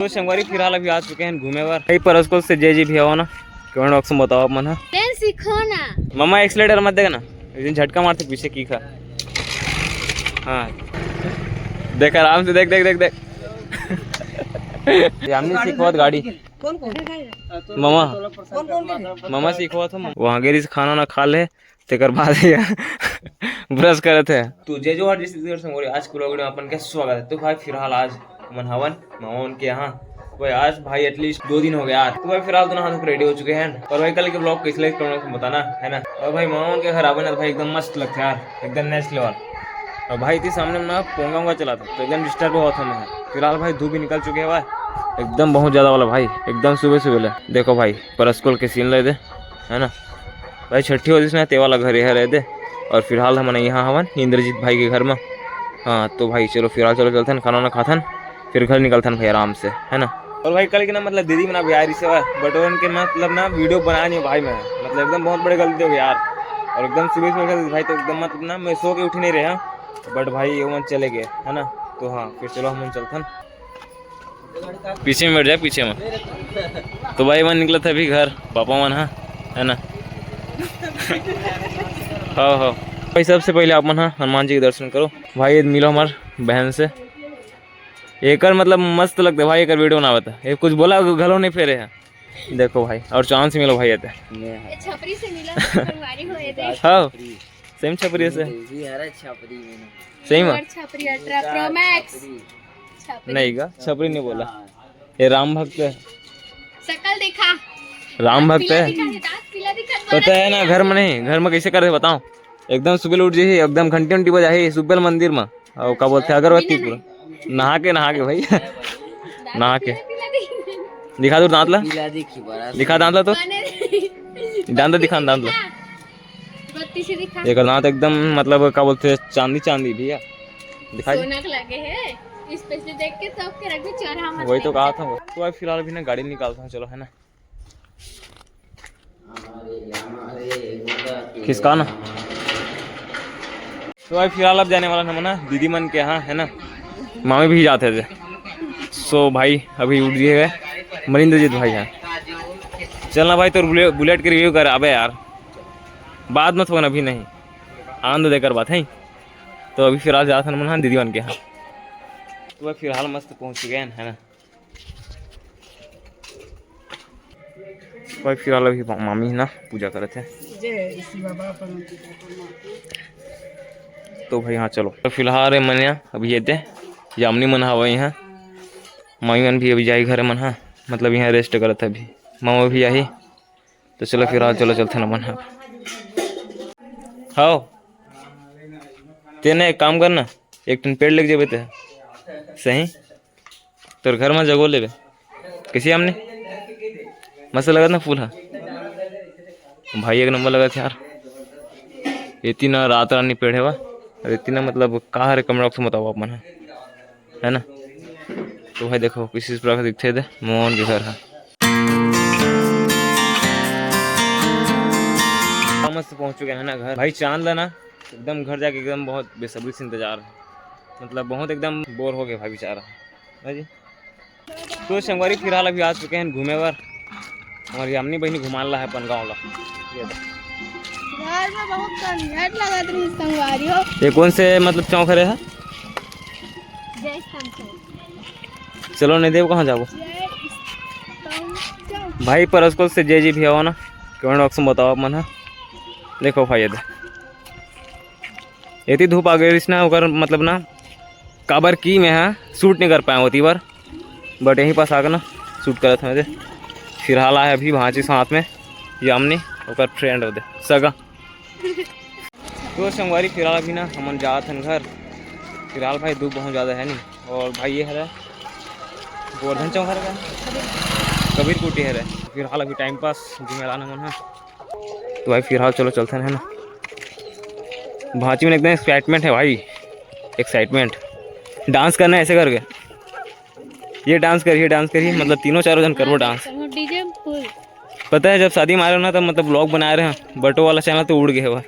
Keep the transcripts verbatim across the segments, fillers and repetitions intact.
तो संगवारी, फिलहाल अभी आ चुके हैं घूमे बर। भाई परसकोल से जय जी भी हवा ना, कमेंट बॉक्स में बताओ आप मन हा। तें सीखो ना। मम्मा एक्सीलरेटर मत देगा ना, एक दिन झटका मारते पीछे की खा। हाँ, देख आराम से, देख देख देख देख। यामिनी सीखवत गाड़ी। कौन कौन? मम्मा। कौन कौन? मम्मा सीखवत हो, वहाँ गेरी से खाना ना खा ले, तेकर बाद ये ब्रश करत है। तो जय जोहार, जय छत्तीसगढ़ संगवारी, आज के vlog video में अपन के स्वागत है। तो भाई फिलहाल आज मन हवन मामा उनके यहाँ। भाई आज भाई एटलीस्ट दो दिन हो गया यार। तो भाई फिलहाल दोनों हाथ रेडी हो चुके हैं। और भाई कल के vlog कैसे लगे comment में बताना है ना। और भाई मामा उनके घर आवे ना तो भाई एकदम मस्त लगता है यार, एकदम नेक्स्ट लेवल। और भाई इतनी सामने ना पोंगा वोंगा चला था तो एकदम डिस्टर्ब होता मैं। फिलहाल भाई धूप भी निकल चुके हैं भाई, एकदम बहुत ज़्यादा वाला भाई, एकदम सुबह सुबह ले। देखो भाई परसकोल के सीन ले दे, है ना। भाई छठी हो जिसने ते वाला घर यहाँ रह दे। और फिलहाल हमन यहाँ हवन इंद्रजीत भाई के घर में। हाँ तो भाई चलो फिलहाल चलो चलथन, खाना वाना खाथन, फिर घर निकलथन भाई आराम से, है ना। और भाई कल के ना मतलब दीदी मना भी आ रही से, बट उनके मतलब ना वीडियो बना नहीं भाई मैं, मतलब एकदम बहुत बड़े गलती हो गई यार। और एकदम सुबह सुबह उठा भाई तो एकदम मतलब ना मैं सो के उठ नहीं रहे, बट भाई ये मन चले गए, है ना। तो हाँ फिर चलो हम चलथन। पीछे में बैठ जाए, पीछे में। तो भाई मन निकला था अभी घर, पापा मन हा, है ना। हाँ हाँ। भाई सबसे पहले आप मन हा हनुमान जी के दर्शन करो। भाई ये मिलो हमार बहन से, एकर मतलब मस्त लगते भाई, एकर वीडियो बनावत है। ये कुछ बोला घलो नहीं फेरे है। देखो भाई, और चांद से मिलो भाई, ये ये छपरी से मिला, संगवारी हो ये दे। हाँ, सेम छपरी से। ये हरा छपरी में ना। सही में? और छपरी अठारह प्रो मैक्स। छपरी। नहीं गा, छपरी नहीं बोला। ये राम भक्त है। शकल दिखा। राम भक्त पीला है। दिखा, ये दांत पीला दिखा, पता है ना, घर में नहीं, घर में कैसे करे बताओ, एकदम सुबह उठ जाही, एकदम घंटी उंटी बजाही, सुबह मंदिर में, और का बोलते हैं, अगरबत्ती बिना पूरा। नहा के, नहा के भाई। नहा के। पीला, पीला दिखा। दिखा दो दांत ला। पीला दिखी बड़ा। दिखा दांत ला तो। बने रे। दांत ला दिखा, दांत ला। बत्ती से दिखा। एकर दांत एकदम मतलब का बोलते हैं, चांदी चांदी भैया। दिखा दे। सोना के लगे है, स्पेशली देख के सबके रख दे, चोरहा मत वही तो कहा था। तो भाई फिलहाल अभी ना गाड़ी निकालता हूँ, चलो, है ना। खिसका ना। तो भाई फिलहाल अब जाने वाला ना मना दीदी मन के यहाँ, है ना। मामी भी जाते थे। सो भाई अभी उठ गए हैं मनिंद्रजीत भाई यहाँ। चलना भाई, तो बुले-, बुलेट के रिव्यू कर आबे यार, बाद में थोड़ा, अभी नहीं, आनंद देकर बात है। तो अभी फिलहाल जात हन मन दीदी मन के यहाँ। तो भाई फिलहाल मस्त पहुँच चुके हैं, है ना। भाई फिलहाल अभी मामी है ना पूजा करत है। जय श्री बाबा परम पिता परमात्मा। तो भाई हाँ चलो, तो फिलहाल रे मन यहाँ अभी ये दे यामिनी मन हवा यहाँ, मामी मन भी अभी जाही घर मन हा, मतलब यहाँ रेस्ट करत है अभी, मामा भी आही। तो चलो फिलहाल चलो चलते ना मन हा। हाओ, तेने एक काम करना, एक ठन पेड़ लेके जेबे ते। सही, तोर घर में जगो लेबे। कैसी हमने मस्त लगत ना फूल हा। भाई एक नंबर लगत यार। इतना रात रानी पेड़ है वा। और इतना मतलब का हरे कमरा को बताओ आप मन है, है ना। तो भाई देखो किसी प्रकार दिखते थे मोहन के घर है। मस्त पहुंच चुके हैं ना घर। भाई चांद ला ना एकदम घर जाके एकदम बहुत बेसब्री से इंतजार है, मतलब बहुत एकदम बोर हो गए भाई बेचारा। है जी। तो संगवारी फिलहाल अभी आ चुके हैं घूमे बर। हमारी यामिनी बहनी घुमान ला है अपन गाँव ला। ये दे। घर में बहुत झंझट लगत रही संगवारी हो। ये कौन से मतलब चौक हरे है? जय स्तंभ चौक। चलो नहीं देव कहाँ जाबो? जय स्तंभ चौक। भाई परसकोल से जय जी भी आओ ना, कमेंट बॉक्स में बताओ आप मन हा। देखो भाई ये दे। इतनी धूप आ गई ना ओकर मतलब ना काबर की मैं हा शूट नहीं कर पाया होती बार, बट यहीं पास आकर ना शूट करत हूँ। फिलहाल आए अभी भांची साथ में यामिनी ओकर फ्रेंड होते सगा। तो संगवारी फिलहाल अभी ना हमन जात हन घर। फिलहाल भाई धूप बहुत ज़्यादा है नहीं। और भाई ये हरे गोवर्धन चौक हरे का कबीर कुटी हरे। फिलहाल अभी टाइम पास जिम्मेदार हमन है। तो भाई फिलहाल चलो चलते हैं ना। भांची में एकदम एक्साइटमेंट है भाई, एक्साइटमेंट। डांस करना है ऐसे करके, ये डांस करिए, डांस करिए, मतलब तीनों चारों जन करबो डांस। डीजे फुल। पता है जब शादी में आ रहे हो ना तब मतलब व्लॉग बना रहे हैं, बट वो वाला चैनल तो उड़ गया हुआ।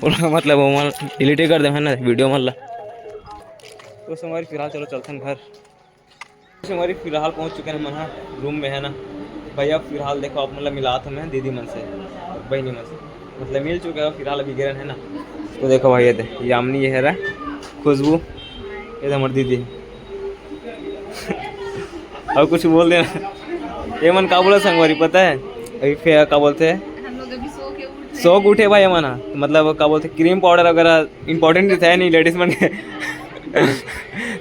मतलब वो डिलीट कर दे है ना वीडियो मतलब। तो संगवारी फिलहाल चलो चलते हैं घर। संगवारी, फिलहाल पहुंच चुके हैं मन ह रूम में, है ना। भैया, फिलहाल देखो, आप मतलब मिलात हमें दीदी मन से, बहनी मन से, मतलब मिल चुके हैं फिलहाल, अभी गिरन है ना। तो देखो भाई, ये दे, यामिनी, ये है रहा खुशबू, ये दे हमारी दीदी। और कुछ बोल देना, ये मन का बोला संगवारी, पता है? अभी फिर का बोलते हैं, हम लोग अभी सो के उठ रहे सो के हैं। उठे भाई, ये मन ह, मतलब का बोलते, क्रीम पाउडर वगैरह इंपॉर्टेंट था नहीं लेडीज मन के।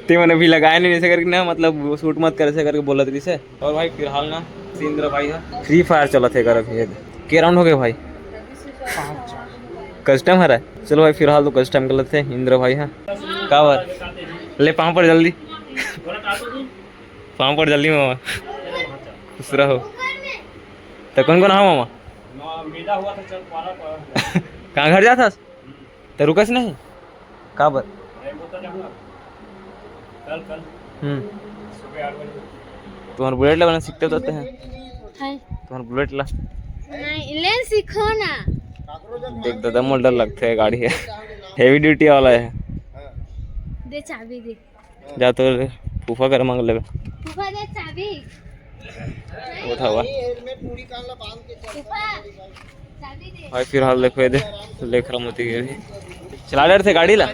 ते मन अभी लगाए नहीं, ऐसे करके ना, मतलब वो शूट मत कर, ऐसे करके बोलत रहिस हे। और भाई, फिलहाल ना इंद्र भाई ह फ्री फायर चलत हे, कर अभी के राउंड हो गए भाई? कस्टम हरा। चलो भाई, फिलहाल तो कस्टम गलत हे इंद्र भाई ह। का बात? ले पाँव पर जल्दी। पाँव पर जल्दी मामा। खुश रहो। तो कौन कौन हा मामा? कहाँ घर जात हस? तो रुकस नहीं? का बर? हम्म। तुम्हार बुलेट ला बना सीखते तो हैं? हाय। तुम्हार बुलेट ला? नहीं, ले सीखो ना। देख दादा, मोला डर लगथे गाड़ी हे। हेवी ड्यूटी वाला हे। दे चाबी दे। जा तो फूफा कर मांग लेबे। फूफा दे चाबी। उठा हुआ। फूफा, चाबी दे। भाई फिलहाल देखो ये दे, लेख रहा मोती के भी। चला डरथे गाड़ी ला।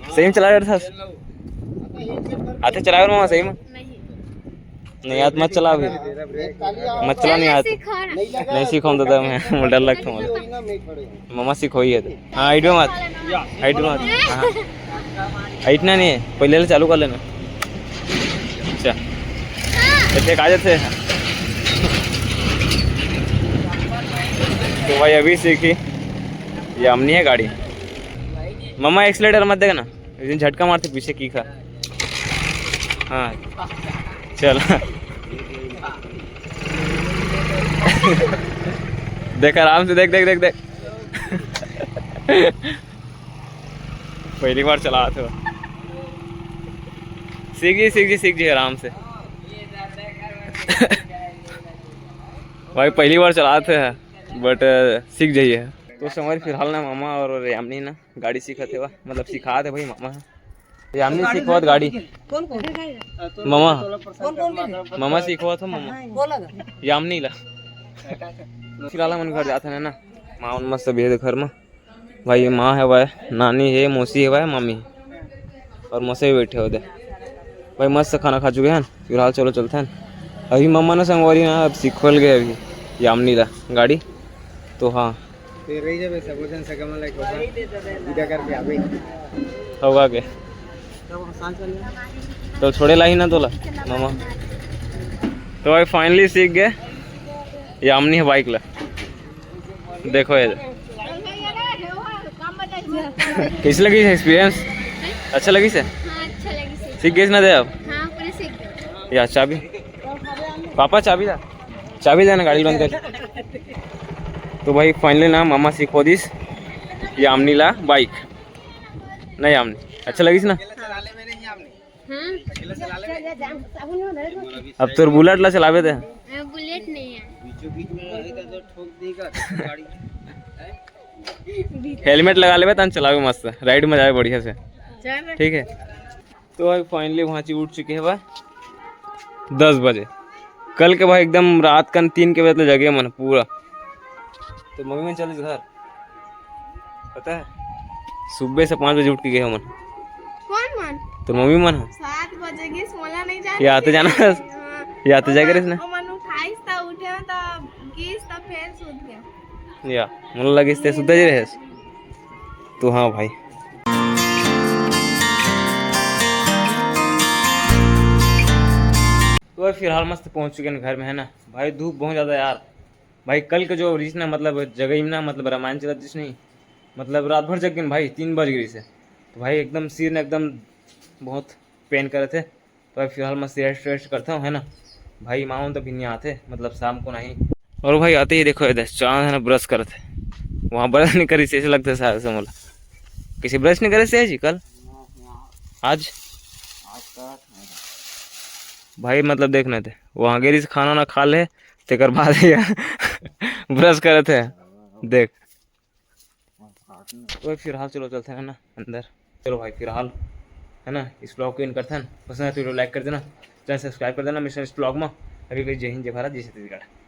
सही में चला डरथे? आथे चलावे मामा सही में? नहीं। नहीं, आज मत चला अभी। मत चला, नहीं आज। सीखो ना। नहीं सीखो दादा मैं, मोला डर लगता है। मामा सिखोई है तो। हाँ, हाइट में मत। हाइट में मत। हाँ। हाइट ना नहीं है, पहले ले चालू कर लेना। अच्छा। इतने काजे थे। तो भाई अभी सीखी, यामिनी है गाड़ी। मामा एक्सीलेटर मत देगा ना। लेकिन झटका मारते पीछे की खा। हाँ, चल। देख आराम से, देख, देख, देख, देख। पहली बार चला तो सीख जी, सीख जी, सीख जी आराम से। भाई पहली बार चलाते हैं, बट सीख जाइए। तो संगवारी फिलहाल ना मामा और यामिनी ना गाड़ी सीखत हे, मतलब सिखात हे भाई मामा। यामिनी सिखवत गाड़ी। कौन कौन? मामा। कौन कौन के? मामा सिखवत हो मामा। बोला ना। यामिनी ला। फिलहाल हमन घर जात हन ना। माँ मन मस्त भी हे घर में। भाई माँ हे भाई, नानी हे, मौसी हे भाई, मामी हे। और मौसी भी बैठे होते। भाई मस्त खाना खा चुके हैं। फिलहाल चलो चलते हैं। अभी मामा ना संगवारी ना अब सिखवल गए अभी यामिनी ला गाड़ी। तो हाँ, तो रही जाबे, सबो झन सगा मन ला एक बार विदा करके आबे। होगा के? तो छोड़े ला ही ना तोला, मामा। तो भाई finally सीख गए यामिनी हे बाइक ला। देखो ये। कैसे लगी है एक्सपीरियंस? अच्छा लगी से? हाँ, अच्छा लगी से। सीख गए ना दे अब? हाँ, पूरे सीख गए। या चाबी? पापा चाबी ला। चाबी देना गाड़ी बंद कर। तो भाई finally ना मामा सिखो दिस यामिनी ला बाइक। नहीं यामिनी, अच्छा लगिस ना? हम्म। अब तोर बुलेट ला चलावे दे। बुलेट नहीं है। हेलमेट लगा लेबे तन चलावे मस्त, राइड में जावे बढ़िया से। चल। ठीक है। तो भाई finally वहाँ से उठ चुके हैं भाई दस बजे। कल के भाई एकदम रात कन तीन के बजे तक जगे मन पूरा। तो मम्मी मन चलिस घर, पता है सुबह से पाँच बजे उठ के गए हमन। कौन मन? तो मम्मी मन ह। सात बजे गिस, मोला नहीं जाने या तो जाना। हाँ। या तो जाके रहिस ना। ओमन उठाइस त उठे त गिस त फेर सुत गए। या, मोला लगिस ते सुते जे रहेस। तो हाँ भाई। तो भाई फिलहाल मस्त पहुंच चुके हैं घर में, है ना। भाई धूप बहुत ज़्यादा यार। भाई कल के जो रहिस ना, मतलब जगह ही ना, मतलब रामायण चलत रहिस नहीं, मतलब रात भर जग गए भाई, तीन बज गए से। तो भाई एकदम सिर ने एकदम बहुत पेन करे थे। तो भाई फिलहाल मस्त रेस्ट वेस्ट करता हूँ, है ना। भाई माउन तो भी नहीं आते, मतलब शाम को नहीं। और भाई आते ही देखो इधर चांद है ना ब्रश करत है, वहाँ ब्रश नहीं करी से ऐसे लगता है सारे से मोला। किसी ब्रश नहीं करे से जी कल? आज भाई मतलब देखना थे, वहाँ गेरी से खाना ना खा ले, तेकर बाद ही ब्रश करत है। देख, तो फिलहाल चलो चलते हैं ना अंदर। चलो भाई फिलहाल है ना, इस ब्लॉग को एंड करथन। पसंद है तो वीडियो लाइक कर देना, चैनल सब्सक्राइब कर देना। मिलते हैं इस ब्लॉग में। अभी के लिए जय हिंद, जय भारत, जय छत्तीसगढ़।